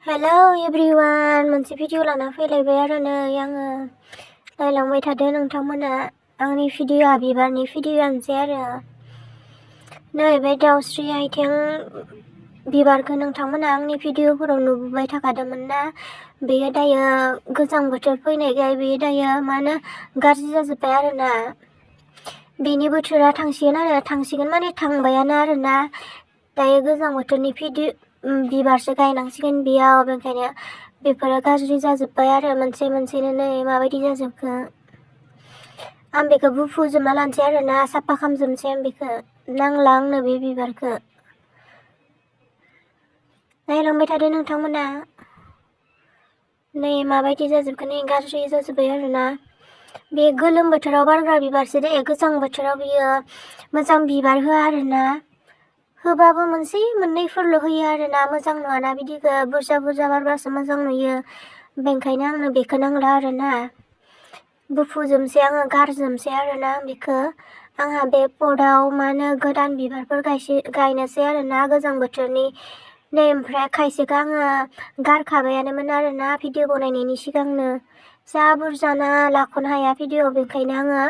Hello everyone, मोनसे video लाना फैलायबाय आरो नै आङो नायलांबाय थादो नोंथांमोना। आंनि भिडिअआ बिबारनि भिडिअआनोसै आरो नै बे दाउस्रि आइथें बिबारखौ नोंथांमोना आंनि भिडिअफोराव नुबोबाय थाखादोंमोन ना। बेयो दायो गोजां बोथोर फैनायखाय बेयो दायो मानो गाज्रि जाजोब्बाय आरोना। बेनि बोथोरा थांसिगोन माने थांबायानो आरोना। दायो गोजां बोथोरनि बिबारसो गायनांसिगोन बेयाव, बेनिखायनो बेफोरो गाज्रि जाजोब्बाय आरो मोनसेनो नै माबायदि जाजोबखो। आं बेखौ बुफुजोबना लानोसै आरोना, साफा खालामजोबनोसै आं बेखौ। नांला आंनो बे बिबारखौ। नायलांबाय थादो नोंथांमोना। नै माबायदि जाजोबखो, नै गाज्रि जाजोब्बाय आरोना। बे गोलोम बोथोराव बारग्रा बिबारसो दे, गोजां बोथोराव बियो मोजां बिबार होआ आरोना। होबाबो मोनसे मोननैफोरल' होयो आरोना, मोजां नुवाना बिदिखौ। बुरजा बारबासो मोजां नुयो, बेनिखायनो आंनो बेखौ नांला आरोना। बुफुजोबनोसै आङो, गारजोबनोसै आरोना बेखौ। आंहा बे पटआव मा होनो गोदान बिबारफोर गायनोसै आरोना गोजां बोथोरनि। नै ओमफ्राय खायसेखौ आङो गारखाबायानोमोन आरोना भिडिअ बनायनायनि सिगांनो। जा बुरजाना लाख'नो हाया भिडिअ, बेनिखायनो आङो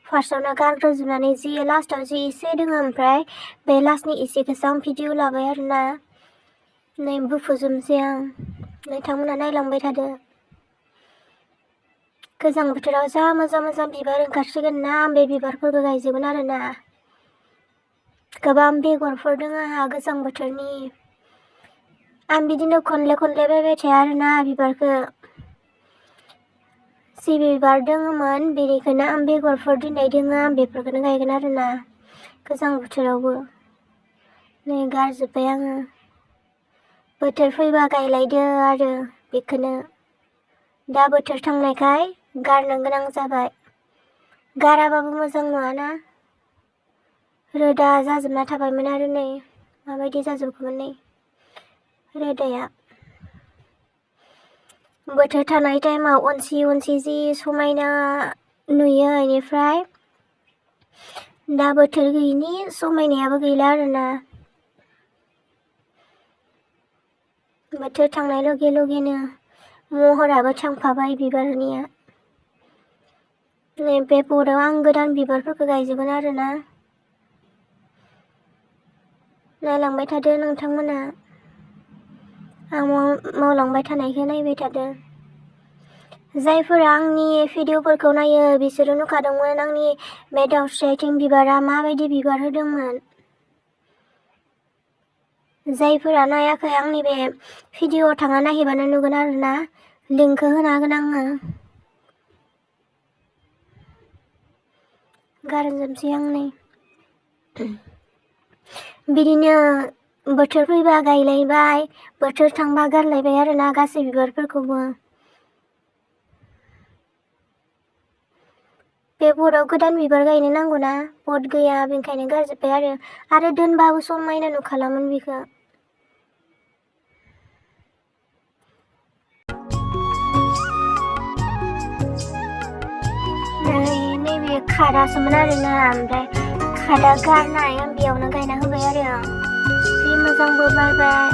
फार्स्टआवनो गारग्रोजोबनानै जि लास्टआव जि एसे दोङो ओमफ्राय बे लास्टनि एसेखौसो आं भिडिअ लाबाय आरोना। नै बुफुजोबनोसै आं, नोंथांमोना नायलांबाय थादो। गोजां बोथोराव जा मोजां बिबार ओंखारसिगोन ना, आं बे बिबारफोरखौ गायजोबगोन आरोना। गोबां बेगरफोर दङ आंहा गोजां बोथोरनि। आं बिदिनो खनले बायबाय थाया आरोना बिबारखौ। जि बिबार दङमोन बेनिखौनो आं बेगरफोर दोननाय दङ, आं बेफोरखौनो गायगोन आरोना गोजां बोथोरावबो। नै गारजोब्बाय आङो। बोथोर फैबा गायलायदो आरो बेखौनो। दा बोथोर थांनायखाय गारनो गोनां जाबाय। गाराबाबो मोजां नुवाना। रोदा जाजोबना थाबायमोन आरो नै माबायदि जाजोबखोमोन नै रोदाया। बोथोर थानाय टाइमाव अनसि जि समायना नुयो, बेनिफ्राय दा बोथोर गैयिनि समायनायाबो गैला आरोना। बोथोर थांनाय लगेनो महराबो थांफाबाय बिबारनिया। नै बे पटआव आं गोदान बिबारफोरखौ गायजोबगोन आरोना। नायलांबाय थादो नोंथांमोना। आं मावलांबाय थानायखौ नायबाय थादो। जायफोरा आंनि भिडिअफोरखौ नायो बिसोरो नुखादोंमोन आंनि बे दाउस्रि आइथें बिबारा माबायदि बिबार होदोंमोन। जायफोरा नायाखै आंनि बे भिडिअआव थांना नायहैबानो नुगोन आरोना, लिंकखौ होना होगोन आङो। गारजोबनोसै आं नै। बिदिनो बोथोर फैबा गायलायबाय, बोथोर थांबा गारलायबाय आरोना गासै बिबारफोरखौबो। बे पटआव गोदान बिबार गायनो नांगौना, पट गैया बेनिखायनो गारजोब्बाय आरो दोनबाबो समायना नुखालामोन बेखौ। नैबे खादासोमोन आरोना, ओमफ्राय खादा गारनाय आं बेयावनो गायना होबाय आरो। जि मोजांबो बारबाय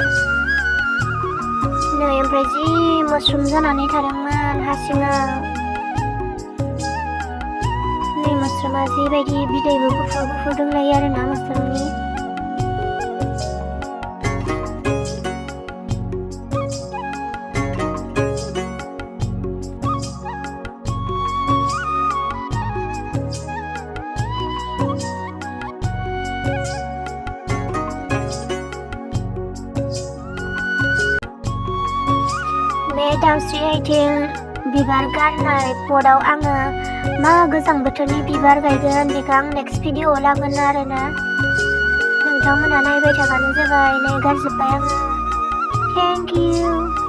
नै, ओमफ्राय जि मोस्रोम जानानै थादोंमोन हा सिङाव। नै मोस्रोमा जिबायदि बिदैबो गुफुर दंलायो आरोना मोस्रोमनि। बे दाउस्रि आइथें बिबार गारनाय पटआव आङो मा गोजां बोथोरनि बिबार गायगोन बेखौ आं नेक्स्ट भिडिअआव लागोन आरोना। नोंथांमोना नायबाय थाबानो जाबाय। नै गारजोब्बाय आङो। Thank you.